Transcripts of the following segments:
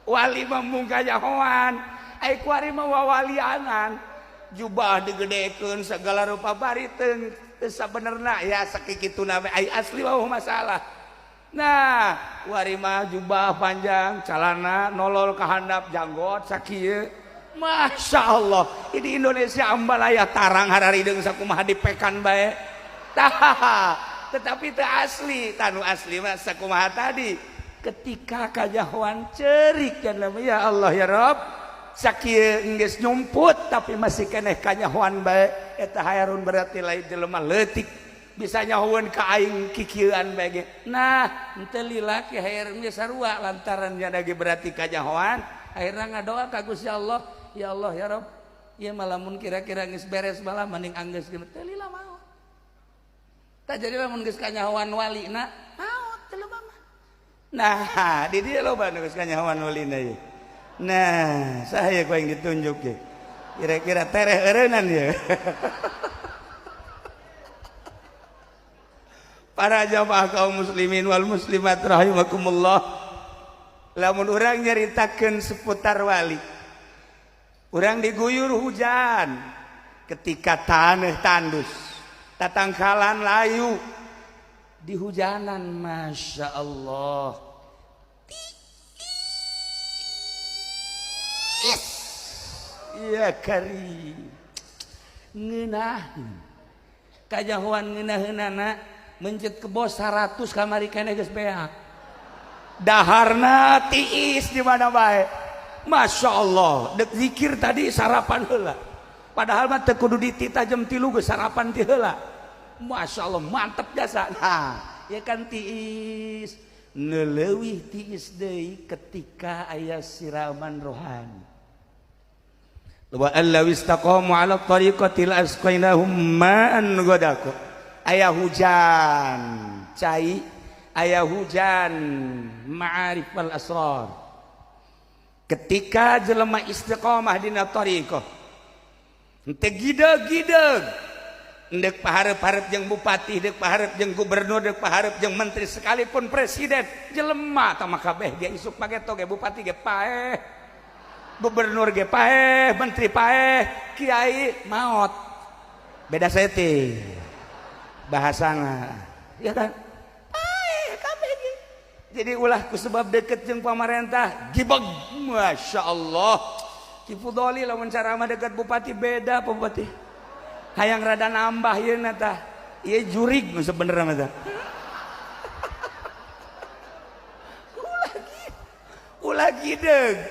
Wali mah mung kanyahoan, ai kuari mah wawalianan, jubah digedekeun segala rupa bari teu sabenerna ya sakikituna we, ai asli mah masalah. Nah, kuari mah jubah panjang, calana nolol ka handap, janggot sakieu. Masya Allah, ini Indonesia ambalaya tarang hararideung sakumaha dipekan bae. Tah, tetapi teu asli, tanu asli mah sakumaha tadi. Ketika kanyahoan cerik ya Allah ya Rob, sakieu geus nyumput tapi masih keneh kanyahoan bae, eta Hairun berarti lain jelema leutik bisa nyahoeun ka aing kikieuan bae ge. Nah, henteu lila ki Hairun ge sarua lantaran nya ge berarti kanyahoan, akhirna ngadoa ka Gusti Allah, ya Allah ya Rob, ieu mah lamun kira-kira geus beres malah mending anggeus ge teu lila maot. Tah jadi lamun geus kanyahoan walina maot jelema mah. Nah, di dieu loba nu geus kanyahoan walina ieu. Nah, saya ku yang ditunjuk ya. Kira-kira tereh eureunnan ya. Para jamaah kaum muslimin wal muslimat rahimakumullah. Lamun urang nyaritakeun seputar wali, urang diguyur hujan ketika tanah tandus, tatangkalan layu di hujanan, Masya Allah. Tiis. Iya kari ngeunah kajahoan ngeunaheunana mencet kebo 100 kamari keneh geus beak daharna tiis di mana bae. Masya Allah, dek zikir tadi sarapan heula, padahal mah teu kudu ditita jam 3 geus sarapan ti heula. Masya Allah, mantep jasa. Nah, ya kan tiis neleuwih tiis deui ketika aya siraman rohani. Wa allaw istaqamu ala tariqati la asqainahum ma'an ghadaqa. Aya hujan cai, aya hujan ma'arif wal asrar. Ketika jelema istiqomah dina tariqah, henteu gideg-gideg, ndek paharep-harep jeung bupati, ndek paharep jeung gubernur, ndek paharep jeung menteri, sekalipun presiden, jelema tah mah kabeh ge isuk pageto ge bupati ge paeh, gubernur ge paeh, menteri paeh, kiai maot. Beda seti bahasana, ya kan? Paeh kabeh ge. Jadi ulah ku sebab deket jeung pamarentah gibeg, Masya Allah. Ki Fudoli lamun ceramah dekat bupati beda bupati. Hayang rada nambah ieu na tah. Ieu jurig nu sebenerna mah tah. Ulah gideg.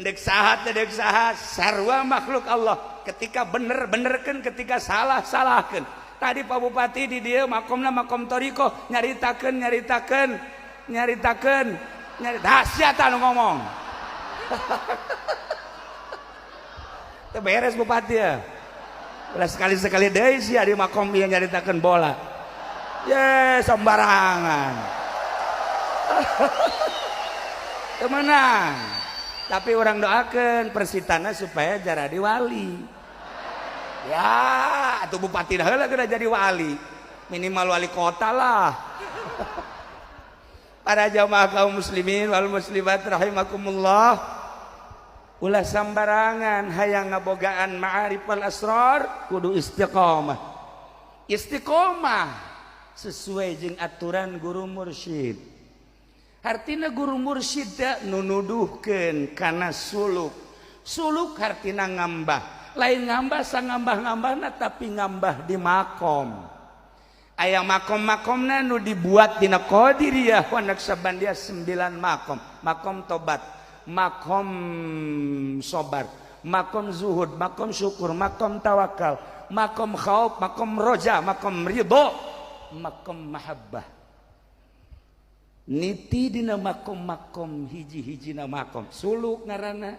Dek saha teh dek saha, sarua makhluk Allah. Ketika bener benerkeun, ketika salah salahkeun. Tadi Pak Bupati di dieu makomna makom thoriqoh nyaritakeun nyaritakeun nyaritakeun nyari dahsyat anu ngomong. Teu beres bupati ya. Ulah sekali-sekali deui sia di makom ieu nyaritakeun bola. Ye sembarangan. Teu meunang. Tapi orang doakeun Persitana supaya jadi wali. Ya, atuh bupati heula geura jadi wali. Minimal wali kota lah. Para jamaah kaum muslimin wal muslimat rahimakumullah. Ulah sambarangan hayang ngabogaan ma'arif wal asrar kudu istiqomah. Istiqomah sesuai jeung aturan guru mursyid. Hartina guru mursyid teh nu nuduhkeun kana suluk. Suluk hartina ngambah. Lain ngambah sangambah-ngambahna tapi ngambah di makom. Aya makom-makomna nu dibuat dina Qadiriyah wa Naqsyabandiyah 9 makom. Makom tobat, makom sobar, makom zuhud, makom syukur, makom tawakal, makom khauf, makom roja, makom ridho, makom mahabbah. Niti dina makom-makom hiji-hijina makom suluk ngaranna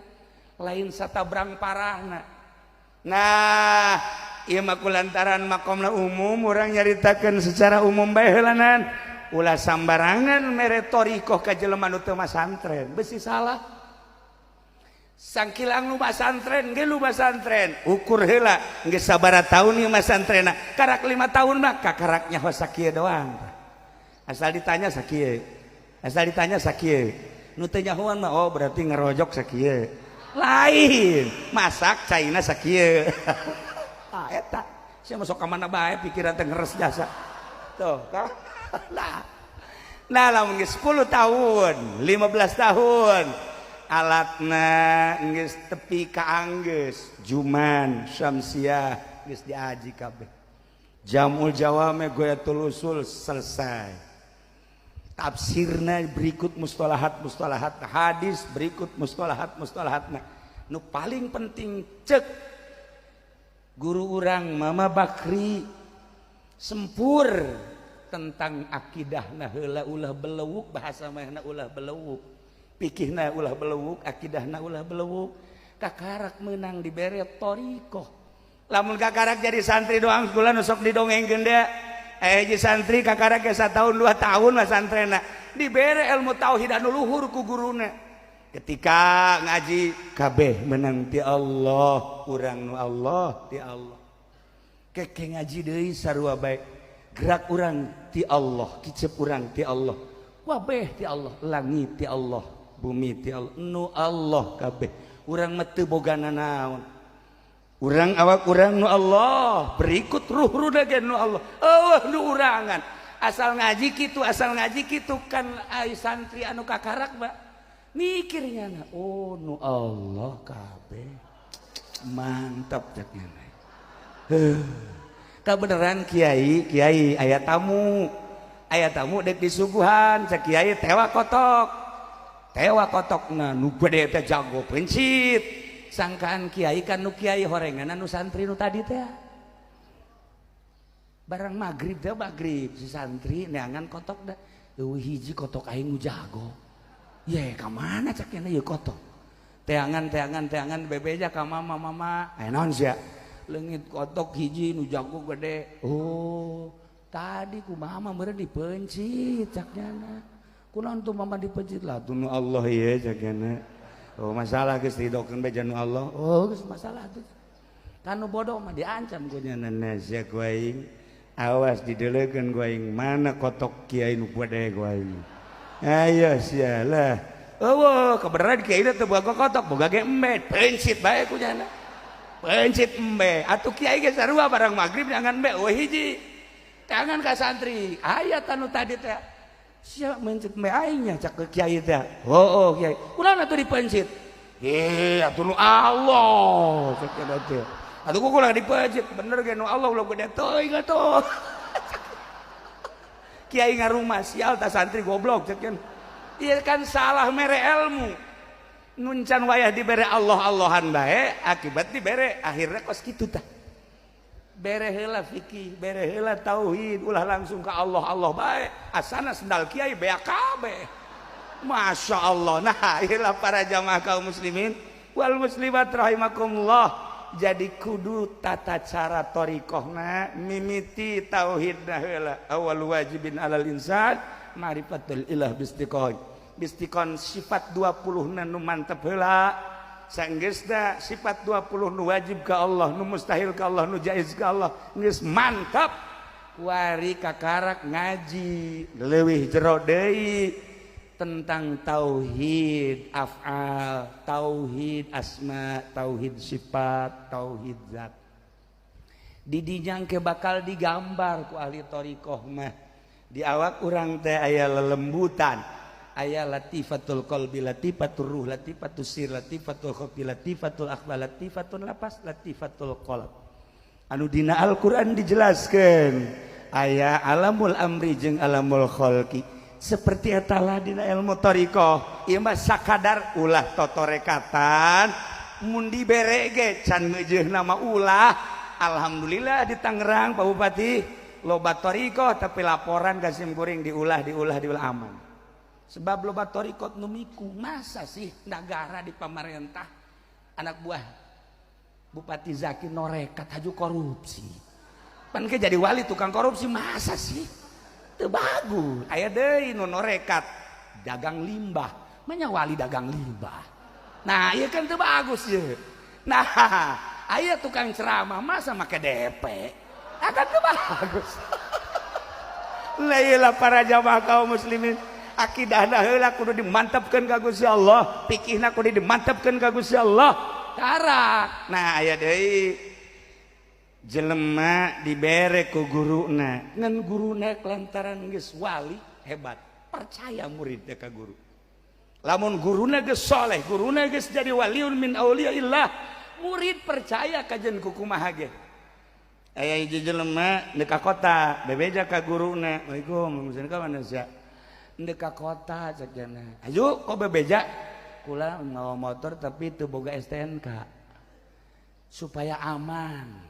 lain satabrang parahna. Nah, ieu mah kulantaran makomna umum urang nyaritakeun secara umum bae heulanan. Ulah sambarangan mere thoriqoh ka jelema nu teu masantren, besi salah. Sangkilang nu masantren ge lu masantren, ukur heula geus sabaraha taun ieu masantrena. Karak 5 tahun mah kakarak nyaho sakieu doang. Asal ditanya sakieu, asal ditanya sakieu. Nu teu nyahoan mah, oh, berarti ngerojok sakieu, lain masak caina sakieu. Ah, eta sia masuk ka mana bae, pikiran teh ngeres jasa tuh. Nah, lamun geus 10 tahun, 15 tahun, alatna geus tepi ka anggeus, juman syamsiah geus diaji kabeh, jamul jawame, ghoyatul usul selesai, tafsirna berikut mustalahat mustalahat, hadis berikut mustalahat mustalahatna. Nu paling penting, cek guru urang Mama Bakri, sempur tentang akidah. Nah, heula ulah belewuk, bahasa mah ulah belewuk, pikihna ulah belewuk, akidahna ulah belewuk. Kakarak menang dibere thoriqoh. Lamun kakarak jadi santri doang, kula nu sok didongengkeun deh, eh, santri kakarak ge tahun 2 tahun mah santrena dibere ilmu tauhid anu luhur ku guruna. Ketika ngaji kabeh menang ti Allah, urang nu Allah ti Allah. Keke ngaji deui sarua bae, gerak urang ti Allah, kicep urang ti Allah, wabeh ti Allah, langit ti Allah, bumi ti Allah, nu Allah kabeh. Urang mah teu boga nanaon, urang awak urang nu Allah, berikut ruh ge nu Allah, eueuh nu urangan. Asal ngaji kitu, asal ngaji kitu kan, ai santri anu kakarak ba mikirnya na, oh, nu Allah kabeh, mantap cek nya. Heuh, kebenaran kiai. Kiai aya tamu, aya tamu dek disuguhan. Cek kiai, tewa kotok, tewa kotok. Nah, nu gede teh jago pencit. Sangkaan kiai kan nu kiai horengan nu santri nu tadi teh. Barang maghrib teh, maghrib si santri neangan kotok dah, eueuh hiji kotok aing nu jago ye, ka mana cek nya ieu kotok? Teangan, teangan, teangan, bebeja ka mama. Mama, eh, naon sia? Leungit kotok hiji nu jago gede. Oh, tadi ku mama meureun dipencit, cak nyana. Kunaon tuh mama dipencit? Lah, tuh nu Allah ye, cak nyana. Oh, masalah geus didokeun bae nu Allah. Oh, geus masalah tuh kan. Nu bodoh mah diancam ku nyana, sia ku aing, awas dideleukeun ku aing mana kotok kiai nu gede ku aing. Ayo sia lah. Eueuh, kebenaran kiai teh boga kotok, boga ge embe, pencit bae ku nyana, pencit embe. Atuh kiai ge sarua, barang maghrib jangan embe, eueuh hiji. Tangan ka santri, aya tanu tadi teh, sia mencit embe aingnya, cak ke kiai teh. Oh, kiai, kunaon atuh dipencit? Eh, atuh nu Allah cek teh. Atuh ku kulah dipencit, bener ge nu Allah, ulah gede teuing atuh. Kiai ngarumah, sial ta santri goblok, cek. Iya kan, salah mere ilmu. Nuncan wayah dibere Allah Allahan bae, akibat dibere akhirnya kos kitu tah. Bere heula fikih, bere heula tauhid, ulah langsung ke Allah Allah bae. Asana sendal kiai beak kabeh. Masya Allah. Nah, inilah para jamaah kaum muslimin wal muslimat rahimakumullah. Jadi kudu tata cara thoriqohna mimiti tauhidna heula. Awal wajibin alal insan ma'rifatul ilah bistiqon. Bistiqon sifat 20 nu mantep heula. Sanggeusna sifat 20 nu wajib ka Allah, nu mustahil ka Allah, nu jaiz ka Allah geus mantap. Wari kakarak ngaji leuwih jero deui tentang tauhid af'al, tauhid asma, tauhid sifat, tauhid zat. Didinya ke bakal digambar ku ahli thoriqoh mah. Di awak urang teh aya lelembutan, aya latifatul qalbi, latifatul ruh, latifatul sir, latifatul khafi, latifatul akhfa, latifatul lapas, latifatul qalb. Anu dina Al-Qur'an dijelaskeun aya alamul amri jeung alamul khalqi. Seperti etalah dina ilmu thoriqoh. Ieu mah sakadar ulah totorekatan, mun dibere ge can ngeujeun nama ulah. Alhamdulillah di Tangerang, Pak Bupati, loba thoriqoh, tapi laporan ka sim kuring diulah, diulah, diulah, aman. Sebab loba thoriqoh nu miku. Masa sih negara di pamarentah anak buah Bupati Zaki norekat haju korupsi, pan ke jadi wali tukang korupsi, masa sih? Teu bagus. Aya deui nu norekat dagang limbah, manya wali dagang limbah. Nah, ieu kan teu bagus ye. Nah, aya tukang ceramah masa make DP, akan teu bagus. Lah para jamaah kaum muslimin, akidahna heula kudu dimantapkeun ka Gusti Allah, fikihna kudu dimantapkeun ka Gusti Allah. Karak. Nah, aya deui jelema dibere ku guruna, ngan guruna lantaran geus wali hebat, percaya muridnya ka guru. Lamun guruna geus soleh, guruna geus jadi waliun min auliyaillah, murid percaya kajen kukumaha ge. Aya hiji jelema ndek ka kota, bebeja ka guruna, "Assalamualaikum, ka mana sia?" "Ndek ka kota," cek jana. "Ayo kok bebeja?" "Kula mawa motor tapi teu boga STNK supaya aman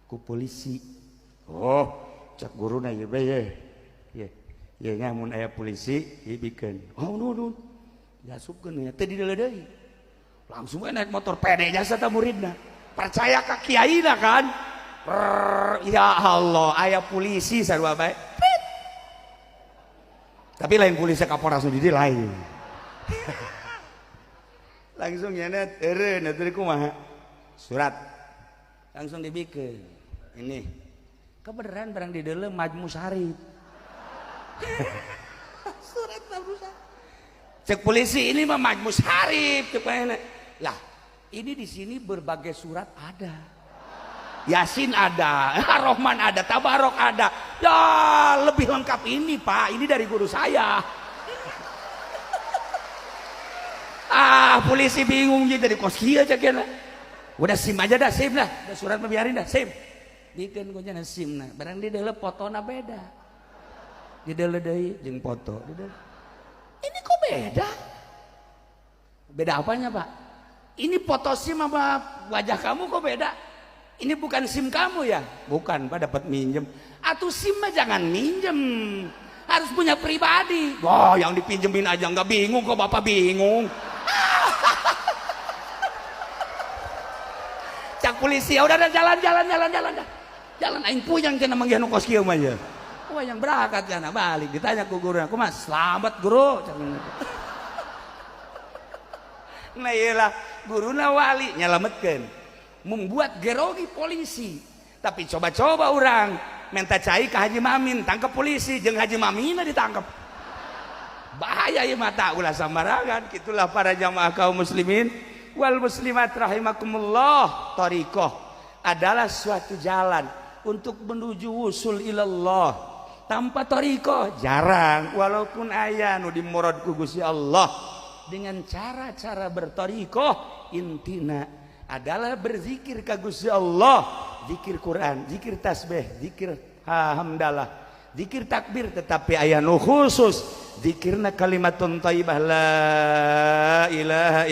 ku polisi." "Oh," cek guruna, "ieu bae ye. Ye, ye nya mun aya polisi ieu bikeun." "Oh, nuhun." Diasupkeun nya teu dideuleu deui. Langsung we naik motor pede jasa ta muridna. Percaya ka kiaina kan? Prrr, ya Allah, aya polisi sarua bae. Prit. Tapi lain polisi Kapolres nu di dieu lain. Langsung nya eureun atuh kumaha? Surat. Langsung dibikeun. Ini. Kebenaran barang di dalam Majmu Syarif. Surat Majmu Syarif. Cek polisi ini mah Majmu Syarif cek mana? Lah, ini di sini berbagai surat ada. Yasin ada, Ar-Rahman ada, Tabarok ada. Ya, lebih lengkap ini, Pak. Ini dari guru saya. Ah, polisi bingung jadi kos kieu cek kieu. Udah SIM aja dah, SIM dah. Udah surat mah biarin dah, SIM. Dikeun ku nya SIM na. Barang di dalam fotona beda. Di dalam deui jeung foto. Di dalam. Ini kok beda? Beda apanya, Pak? Ini foto SIM sama wajah kamu kok beda? Ini bukan SIM kamu ya? Bukan, Pak, dapat minjem. Atau SIM mah jangan minjem. Harus punya pribadi. Wah, yang dipinjemin aja nggak bingung kok Bapak bingung. Cak polisi, ya udah jalan jalan jalan jalan dah. Jalan aing puyang cenah manggih nu kos kieu mah ya. Wah, yang berangkat cenah balik ditanya ku guru, "Kumaha? Selamat, guru." Nah, iyalah guruna wali nyelametkeun. Membuat gerogi polisi. Tapi coba-coba orang minta cai ke Haji Mamin, tangkap polisi, jeung Haji Mamina ditangkap. Bahaya ya mata ulah sambarangan. Gitulah para jamaah kaum muslimin wal muslimat rahimakumullah. Thariqah adalah suatu jalan untuk menuju wusul ilallah. Tanpa thariqah jarang, walaupun aya nu dimurad ku Gusti Allah dengan cara-cara berthariqah, intina adalah berzikir ka Gusti Allah, zikir Quran, zikir tasbih, zikir hamdalah, zikir takbir, tetapi aya nu khusus zikirna kalimatun thayyibah la ilaha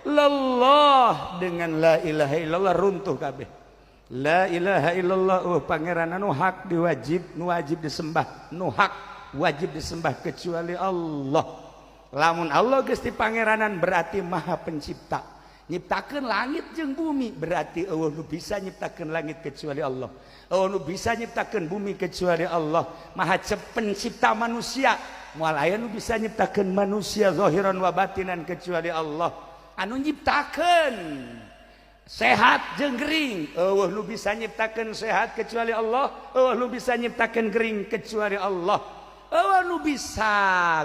illallah. Dengan la ilaha illallah runtuh kabeh. La ilaha illallah, oh pangeran anu hak diwajib, nu wajib disembah, nu hak wajib disembah kecuali Allah. Lamun Allah geus pangeranan berarti maha pencipta, nyiptakeun langit jeung bumi, berarti eueuh nu bisa nyiptakeun langit kecuali Allah, eueuh nu bisa nyiptakeun bumi kecuali Allah. Maha pencipta manusia, moal aya nu bisa nyiptakeun manusia zahiran wa batinan kecuali Allah. Anu nyiptakeun sehat jeung gering, eueuh nu bisa nyiptakeun sehat kecuali Allah, eueuh nu bisa nyiptakeun gering kecuali Allah, eueuh nu bisa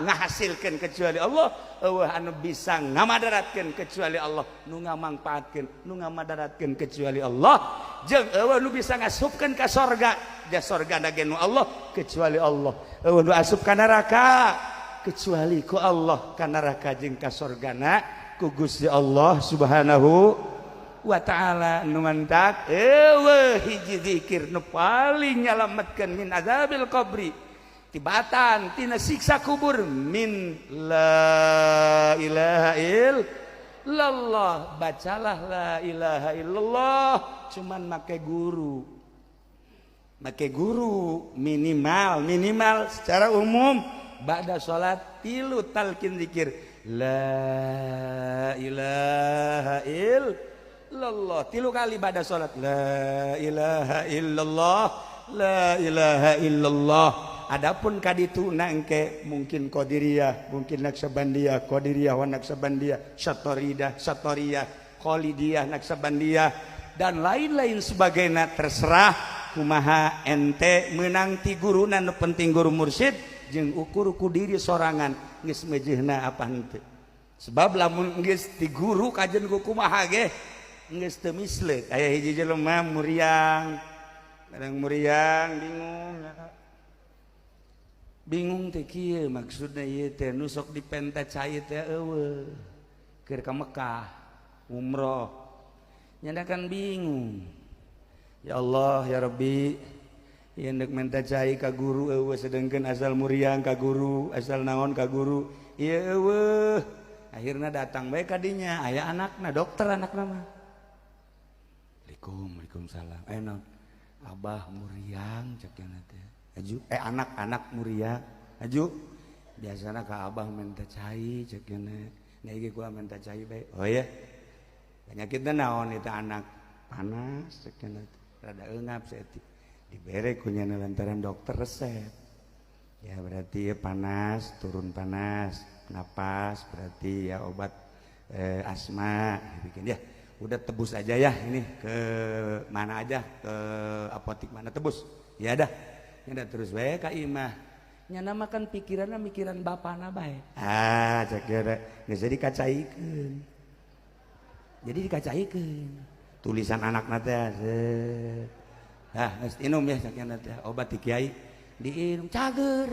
ngahasilkeun kecuali Allah, eueuh anu bisa ngamadaratkeun kecuali Allah, nu ngamangpaatkeun, nu ngamadaratkeun kecuali Allah, jeung eueuh nu bisa ngasupkeun ka sorga, da sorga ge nu Allah kecuali Allah, eueuh nu asup ka neraka kecuali ku Allah, ka neraka jeung ka sorgana ku Gusti Allah Subhanahu wa ta'ala. Nu mantak eueuh hiji zikir nu paling nyalametkeun min azabil qabri, tibatan tina siksa kubur, min la ilaha illallah. Bacalah la ilaha illallah, cuman make guru, make guru minimal, minimal secara umum ba'da salat tilu talqin zikir la ilaha illallah tilu kali ba'da salat, la ilaha illallah, la ilaha illallah. Adapun kaditu nangke mungkin Qadiriyah, mungkin Naksabandiyah, Qadiriyah wa Naksabandiyah, Satoridah, Satoriyah, Khalidiyah, Naksabandiyah, dan lain-lain sebagainya, terserah. Kumaha ente menang ti guruna, nu penting guru mursyid jeung ukur ku diri sorangan geus meujeuhna apa henteu. Sebab lamun geus ti guru kajen ku kumaha ge geus teu misleuk. Aya hiji jelema muriang, kadang muriang bingung, bingung teh kieu maksudna ieu teh nu sok dipenta cai teh eueuh keur ka Mekah umroh, nyanda kan bingung. Ya Allah ya Rabbi, ieu ndek menta cai ka guru eueuh, sedengkeun asal muriang ka guru, asal naon ka guru ieu eueuh. Akhirna datang bae ka dinya, aya anakna dokter, anakna mah. Assalamualaikum. Waalaikumsalam. Eh naon? Abah muriang, cek teh. Aju anak-anak muriang, aju biasana ka abah minta cai, cek. Nah, iki gua minta cai bae. Oh iya, penyakitna naon itu anak? Panas, cek, rada eungap saeutik. Dibere ku nyana lantaran dokter resep ya, berarti ya panas turun, panas napas, berarti ya obat asma bikin ya. Udah, tebus aja ya, ini ke mana aja, ke apotik mana, tebus ya. Dah ya, terus wae ka imah, nyana makan pikiranna mikiran bapana bae. Ah, cek kira geus jadi kacaikeun, jadi dikacaikeun tulisan anakna teh. Ah, geus inum ya, cek teh obat ti kiai, diinum, cager.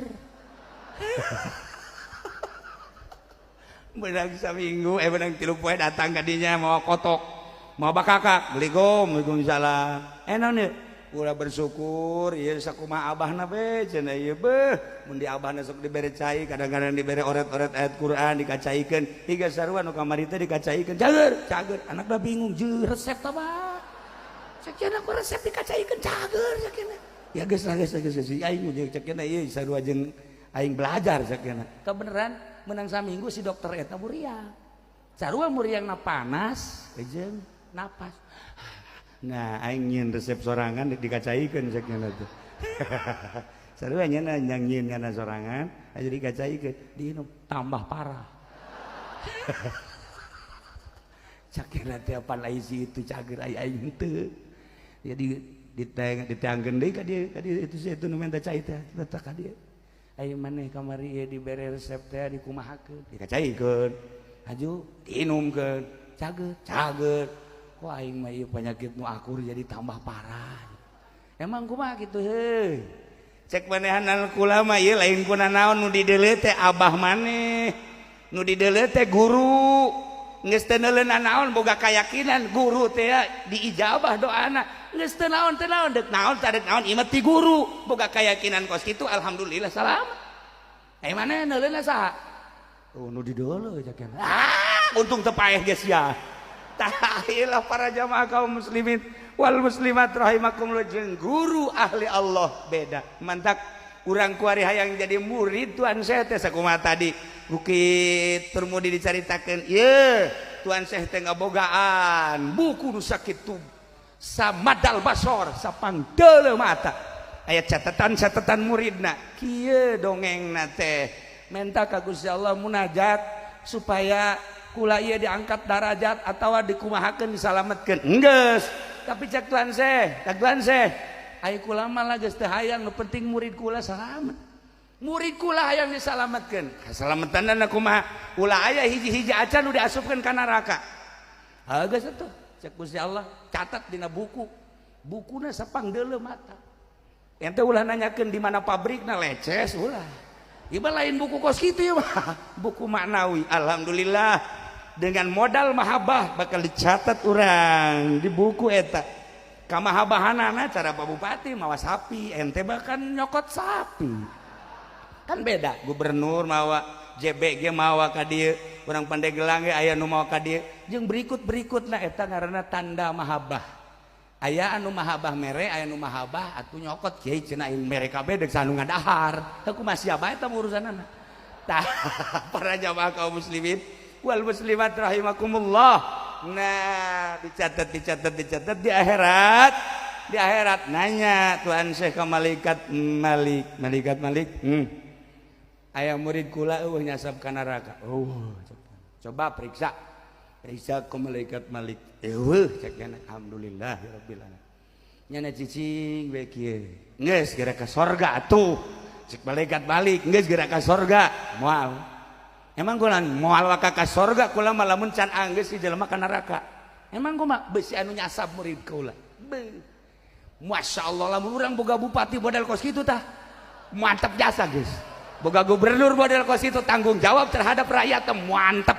Beunang saminggu, beunang 3 poe, datang ka dinya mawa kotok, mawa bakakak. Assalamualaikum. Waalaikumsalam. Eh, naon ieu? Ulah bersyukur ieu, sakumaha abahna be cenah ieu. Beuh, mun di abahna sok dibere cai, kadang-kadang dibere oret-oret ayat Quran, dikacaikeun higa sarua nu kamari teh, dikacaikeun, cager cager. Anakna bingung, jeung resep tah bah, cek ku resep dikacaikeun cager, cek. Ya geus lah, geus geus geus, aing jeung cek ieu sarua jeung aing belajar, cek. Kebeneran menang saminggu si dokter eta muriang, sarua muriangna panas jeung napas. Nah, aing nyieun resep sorangan dikacaikeun, cek teh. Sarua nya yang nyieun kana sorangan aja dikacaikeun, diinum, tambah parah. Cek teh, apa lain itu cager, aing aing teu. Jadi ditang ditangkeun deui ka dieu, ka dieu itu si itu nu minta cai teh, teh ka dieu. Aing maneh kamari ieu dibere resep teh dikumahakeun? Dikacaikeun, aju diinumkeun, cager cager. Kok aing mah ieu penyakit nu akur jadi tambah parah, emang kumaha kitu heuh, cek manehanan kula mah. Ieu lain kuna naon, nu dideuleu teh abah maneh, nu dideuleu teh guru. Geus teu neuleunan naon, boga keyakinan guru teh diijabah doana. Geus teu naon, teu naon, deuk naon teh, deuk naon, ieu mah ti guru, boga keyakinan kos kitu, alhamdulillah salamat. Eh, mana neuleunna saha? Oh, nu dideuleu, cek. Ah, untung teu paeh geus ya. Tah, para jamaah kaum muslimin wal muslimat rahimakumullah, jeung guru ahli Allah beda. Mantak urang kuari hayang jadi murid Tuan Syekh teh sakumaha tadi Bukit Turmudi dicaritakeun ieu Tuan Syekh teh ngabogaan buku nu sakitu samadal basor, sapangdeuleu mata, aya catatan-catatan muridna. Kieu dongengna teh, menta ka Gusti Allah, munajat supaya kula ieu diangkat darajat atau dikumahakeun, disalametkeun. Enggeus, tapi cek Tuan Syekh, cek Tuan Syekh, ai kula mah geus teu hayang, nu penting murid kula salamet. Murid kula hayang disalametkeun. Kasalametanna kumaha? Ulah aya hiji-hiji acan nu diasupkeun ka neraka. Ah, geus atuh, cek Gusti Allah, catat dina buku. Bukuna sapangdeuleu mata. Ente ulah nanyakeun di mana pabrikna, leces ulah. Ieu lain buku kos kitu ya mah, buku maknawi. Alhamdulillah, dengan modal mahabbah bakal dicatat orang di buku eta. Kamahabahanana cara Pak Bupati mawa sapi, ente bahkan nyokot sapi. Kan beda, gubernur mawa JBG mawa ka dieu, urang Pandeglang ge aya nu mawa ka dieu. Jeung berikut-berikutna eta ngaranna tanda mahabbah. Aya anu mahabbah mere, aya anu mahabbah atuh nyokot. Kiai cenah aing mere kabeh deuk sanu ngadahar. Heuh, kumaha siapa eta urusanana. Tah, para jamaah kaum muslimin wal muslimat rahimakumullah. Nah, dicatat, dicatat, dicatat di akhirat. Di akhirat nanya Tuhan Syekh ke malaikat Malik, malaikat Malik, Aya murid kula eueuh nyasab ka neraka. Oh, coba periksa. Periksa ke malaikat Malik. Eueuh, cek. Alhamdulillah rabbil alamin. Nyana cicing we kieu. Geus geura ka sorga atuh. Cek malaikat balik, geus geura ka sorga. Moal. Emang kula moal waka ka sorga kula mah lamun can anggeus si jelema ka neraka. Emang kumaha beusi anu nyasab murid kaula. Beuh. Masya Allah lamun urang boga bupati model kos kitu tah. Mantep jasa geus. Boga gubernur model kos itu tanggung jawab terhadap rakyat teh mantep.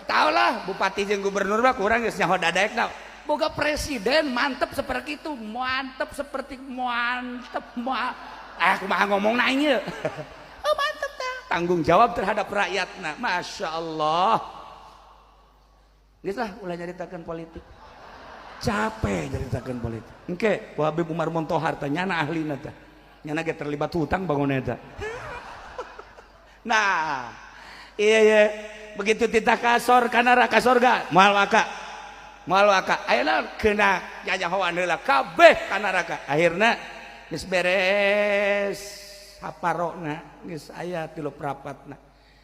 Tahu lah bupati jeung gubernur mah kurang geus nyaho dadaekna. Boga presiden mantep seperti itu, mantep seperti mantep kumaha ngomongna aing ieu. Oh mantep tah. Tanggung jawab terhadap rakyatna. Masya Allah. Geus lah ulah nyaritakeun politik. Capek nyaritakeun politik. Engke ku Habib Umar Montohar teh nyana ahlina teh. Nyana ge terlibat hutang bangun eta. Nah, iya iya begitu titah kasor kana neraka sorga moal waka. Moal waka. Ayeuna kena nyanyahoan heula kabeh ka neraka. Akhirna geus beres haparona geus aya tilu prapatna.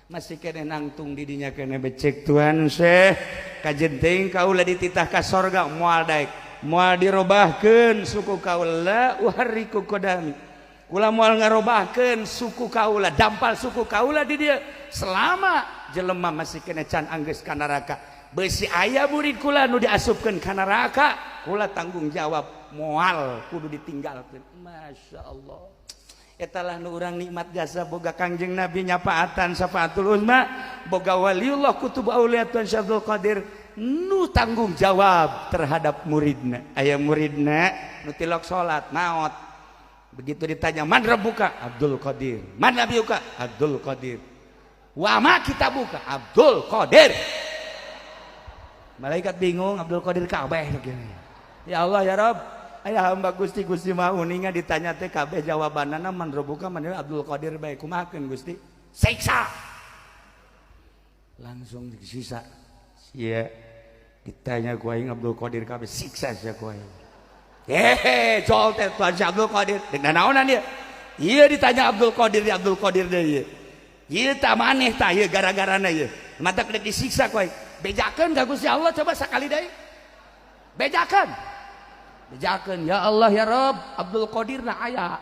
Masih kene nangtung di dinya kene becek Tuhan Syekh kajen teuing kaula dititah ka sorga moal daek. Moal dirobahkeun suku kaula uharriku qadami. Kula moal ngarobahkeun suku kaula, dampal suku kaula di dieu selama jelema masih kene can anggeus ka neraka. Beusi aya murid kula nu diasupkeun ka neraka, kula tanggung jawab moal kudu ditinggalkeun. Masya Allah. Eta lah nu urang nikmat jasa boga Kangjeng Nabi nyapaatan syafaatul uzma, boga waliullah kutub aulia Tuan Syekh Abdul Qadir nu tanggung jawab terhadap muridna. Aya muridna nu tilok salat maot. Begitu ditanya man rabbuka? Abdul Qadir. Man nabiyuka? Abdul Qadir. Wa ma kitabuka? Abdul Qadir. Malaikat bingung, Abdul Qadir kabeh begini. Ya Allah ya Rabb, aya hamba Gusti Gusti mah uninga ditanya teh kabeh jawabanana man rabbuka man Abdul Qadir bae kumahakeun Gusti? Siksa. Langsung disiksa. Sia ditanya ku aing Abdul Qadir kabeh siksa sia ku aing. Hehe, jol teh Tuhan si Abdul Qadir. Dengan naonan dia? Iya ditanya Abdul Qadir di Abdul Qadir deh ieu. Ieu tah maneh tah ieu gara-garana ieu. Matak dek disiksa ku aing. Bejakeun ka Gusti Allah coba sakali deui. Bejakeun. Bejakeun ya Allah ya Rabb, Abdul Qadir na aya.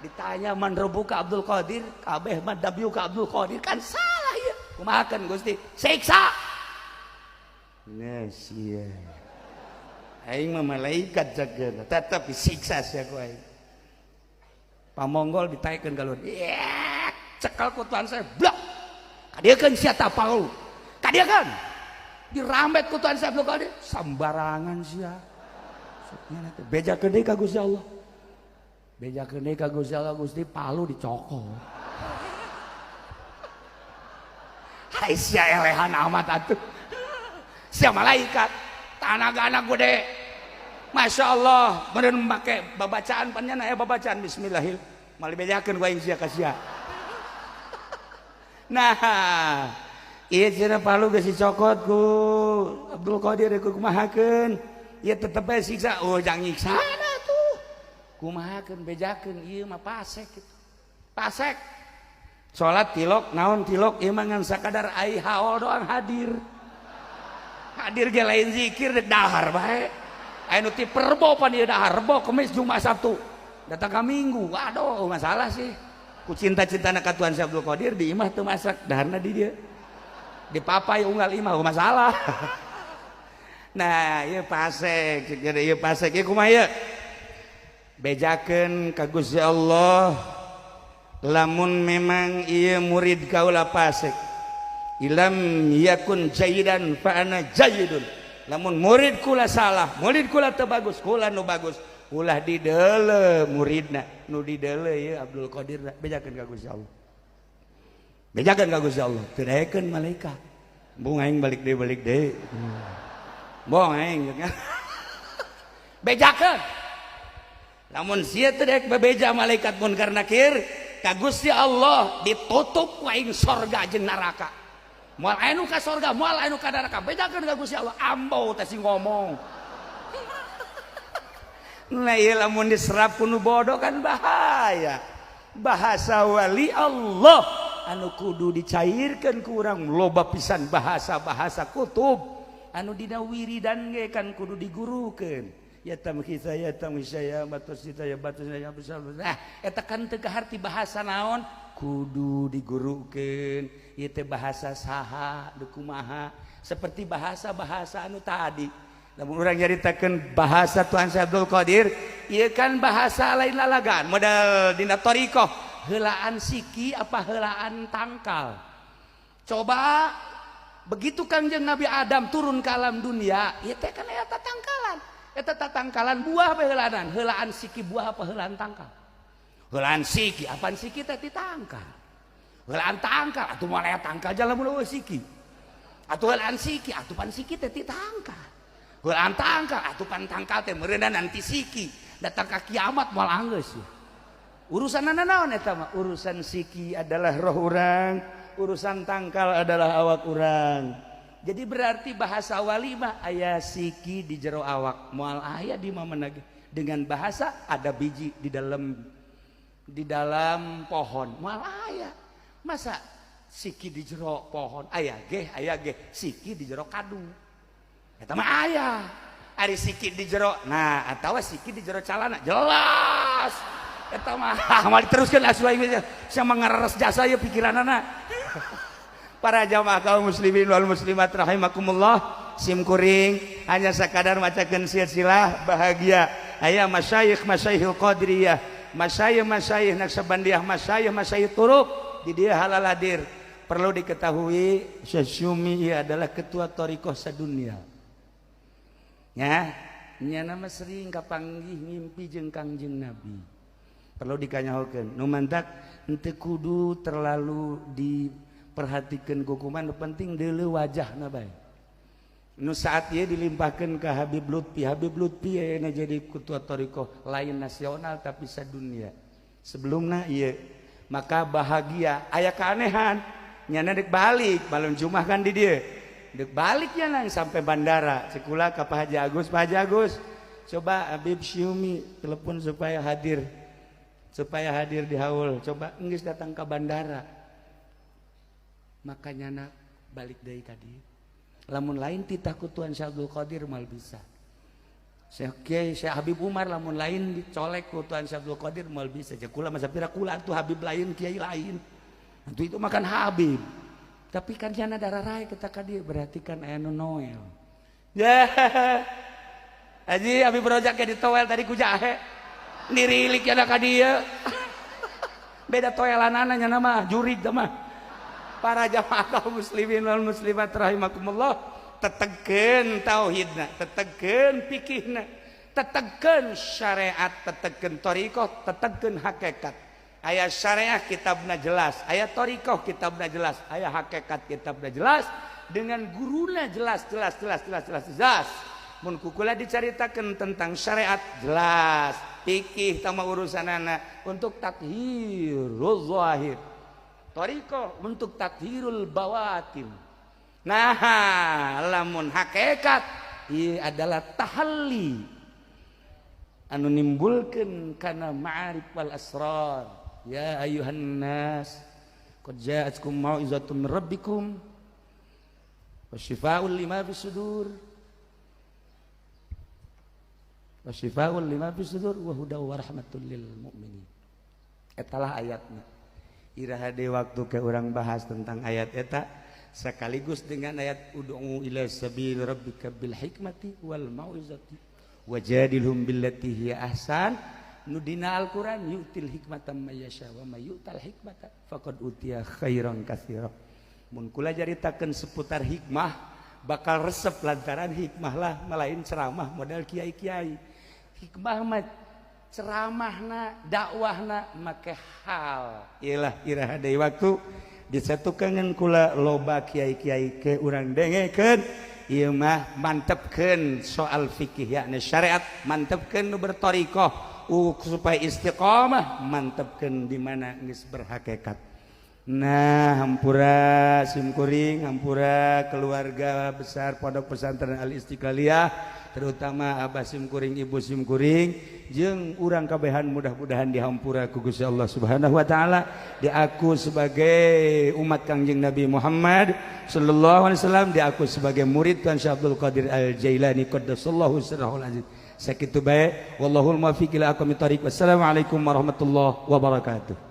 Ditanya man rabbuka Abdul Qadir, kabeh man nabiyuka Abdul Qadir kan salah ieu. Kumahakeun Gusti? Siksa. Nah, sia. Aing mah malaikat jaga, tetep disiksa sia ku aing. Pamonggol ditaekeun ka luhur. Yeek, cekel ku Tuhan saya, blok. Kadieukeun sia tah Paul. Kadieukeun. Dirambet ku Tuhan saya Abdul Qadir, sambarangan sia. Bejakeun deui ka Gusti Allah. Bejakeun deui ka Gusti Allah, Gusti palu dicokot. Hai sia elehan amat atuh. Sia malaikat, tanaga anak gede. Masya Allah, bener make babacaan panjana ya babacaan bismillahil. Malah bejakeun ku aing sia ka sia. Nah, ieu cenah palu geus dicokot ku Abdul Qadir ku kumahakeun. Ieu tetep bae siksa. Oh, jang nyiksana tuh. Kumahakeun bejakeun ieu mah pasek kitu. Pasek. Salat tilok naon tilok ieu mah ngan sakadar ai haol doang hadir. Hadir ge lain zikir dek dahar bae. Aya nu ti Perbo pan ieu dahar Rebo, Kemis, Jumat, Sabtu. Datang ka Minggu. Waduh, masalah sih. Ku cinta-cintana ka Tuhan Syekh Abdul Qadir di imah teu masak, daharna di dieu. Dipapai unggal imah masalah. Nah, ieu pasek, jadi ieu pasek ieu kumaha ieu? Bejakeun ka Gusti Allah lamun memang ieu murid kaula pasek. Ilam yakun jayidan fa ana jayidun. Lamun murid kula salah, murid kula teu bagus, kula nu bagus. Ulah dideule muridna, nu dideule ieu Abdul Qadir bejakeun ka Gusti Allah. Bejakeun ka Gusti Allah, teu daekeun malaikat. Bung aing balik deui. Bong aing. Bejakeun. Lamun sia teu daek bebeja malaikat munkar nakir, ka Gusti Allah ditutup ku aing sorga jeung neraka. Moal aya nu ka sorga, moal aya nu ka neraka. Bejakeun ka Gusti Allah, ambau teh sing ngomong. Nah, ieu lamun diserap ku nu bodoh kan bahaya. Bahasa wali Allah anu kudu dicairkan ku urang loba pisan bahasa-bahasa kutub. Anu dina wiridan ge kan kudu digurukeun. Ya tamkhisa ya tamkhisa ya batus ya batus ya besar. Nah, eta kan teu kaharti bahasa naon kudu digurukeun. Ieu teh bahasa saha, nu kumaha, seperti bahasa-bahasa anu tadi. Lamun urang nyaritakeun bahasa Tuan Syekh Abdul Qadir, ieu kan bahasa lain lalagan, model dina thariqah, heulaan siki apa heulaan tangkal. Coba begitu Kangjeng Nabi Adam turun ke alam dunia, ieu teh kan eta tangkalan. Eta tangkalan buah apa heulaanan? Heulaan siki buah apa heulaan tangkal? Heulaan siki, apaan siki teh ti tangkal. Heulaan tangkal atuh moal aya tangkal jalan mun eueuh siki. Atuh heulaan siki, atuh pan siki teh ti tangkal. Heulaan tangkal, atuh pan tangkal teh meureunna nanti siki. Datang ka kiamat moal anggeus ya. Urusan naon eta mah? Urusan siki adalah roh urang, urusan tangkal adalah awak urang. Jadi berarti bahasa wali mah aya siki di jero awak, moal aya di mana dengan bahasa ada biji di dalam pohon, moal aya. Masa siki di jero pohon aya ge siki di jero kadu. Eta mah aya. Ari siki di jero, nah atawa siki di jero calana jelas. Eta mah moal diteruskeun asuh aing sia ngareres jasa ieu pikiranana. Para jamaah kaum muslimin wal muslimat rahimakumullah, sim kuring hanya sakadar macakeun silsilah bahagia. Aya masyayikh masyayikhul qadiriyah, masyayikh masyayikh Naqsyabandiyah, masyayikh masyayikh turuq di dia halal hadir. Perlu diketahui Syekh Syumi ia adalah ketua thariqah sadunia. Ya, nya nama sering kapanggih ngimpi jeung Kangjeng Nabi. Perlu dikanyahokeun. Nu mantak henteu kudu terlalu diperhatikan kukuman, nu penting deuleu wajahna bae. Nu saat ieu dilimpahkeun ka Habib Lutfi, Habib Lutfi ayeuna jadi ketua thariqah lain nasional tapi sadunia. Sebelumna ieu maka bahagia aya keanehan nyana dek balik balon jumah kan di dieu. Dek balik ya nang sampai bandara cekula ka Pak Haji Agus, Pak Haji Agus coba Habib Syumi telepon supaya hadir di haul, coba enggeus datang ke bandara. Makanya nak balik deui ka dieu. Lamun lain titah ku Tuan Syekh Abdul Qadir mal bisa. Syekh Kiai Syekh Habib Umar lamun lain dicolek ku Tuan Syekh Abdul Qadir mal bisa. Cek kula masa pira kula tuh Habib lain kiai lain. Atuh itu makan Habib. Tapi kan jana darah rai kita ka dieu berarti kan aya nu Noel. Ya. Haji Habib Rojak ge ditoel tadi ku jahe. Nirilik ya ka dieu. Beda toelanana nya mah jurig teh mah. Para jamaah kaum muslimin wal muslimat rahimakumullah, tetegkeun tauhidna, tetegkeun fikihna, tetegkeun syariat, tetegkeun thariqah, tetegkeun hakikat. Aya syariah kitabna jelas, aya thariqah kitabna jelas, aya hakikat kitabna jelas, dengan guruna jelas jelas jelas jelas jelas jelas. Mun kukula dicaritakeun tentang syariat jelas, fikih tama urusanana untuk tathirul zahir, thariqah untuk tathirul bawatin. Nah, lamun hakikat ieu adalah tahalli anu nimbulkeun kana ma'arif wal asrar. Ya ayuhan nas qad ja'atkum mau'izatun min rabbikum wa syifaa'un lima fis sudur wa syifaa'un lima fis sudur wa hudaw wa rahmatul lil mu'minin. Etalah ayatna. Iraha deui waktu ke urang bahas tentang ayat eta sekaligus dengan ayat ud'u ila sabil rabbika bil hikmati wal mau'izati wajadilhum billati hiya ahsan. Nu dina Al-Qur'an yu'til hikmata may yasha wa may yu'tal hikmata faqad utiya khairan katsira. Mun kula caritakeun seputar hikmah bakal resep lantaran hikmah lah malain ceramah model kiai-kiai. Hikmah mah ceramahna dakwahna make hal. Iyalah iraha deui waktu disatukeun kula loba kiai-kiai ke urang dengekeun ieu mah mantepkeun soal fikih yakni syariat, mantepkeun nu berthariqah supaya istiqomah, mantepkeun di mana geus berhakikat. Nah, hampura simkuring, hampura keluarga besar Pondok Pesantren Al Istiqlaliyah. Terutama abah sim kuring, ibu sim kuring, jeung urang kabehan, mudah-mudahan dihampura ku Gusti Allah Subhanahu wa taala, diaku sebagai umat Kangjeng Nabi Muhammad sallallahu alaihi wasallam, diaku sebagai murid Tuan Syekh Abdul Qadir Al Jailani qaddasallahu sirrahul aziz. Sakitu bae, wallahul muwaffiq ila aqwamit thoriq. Wassalamualaikum warahmatullahi wabarakatuh.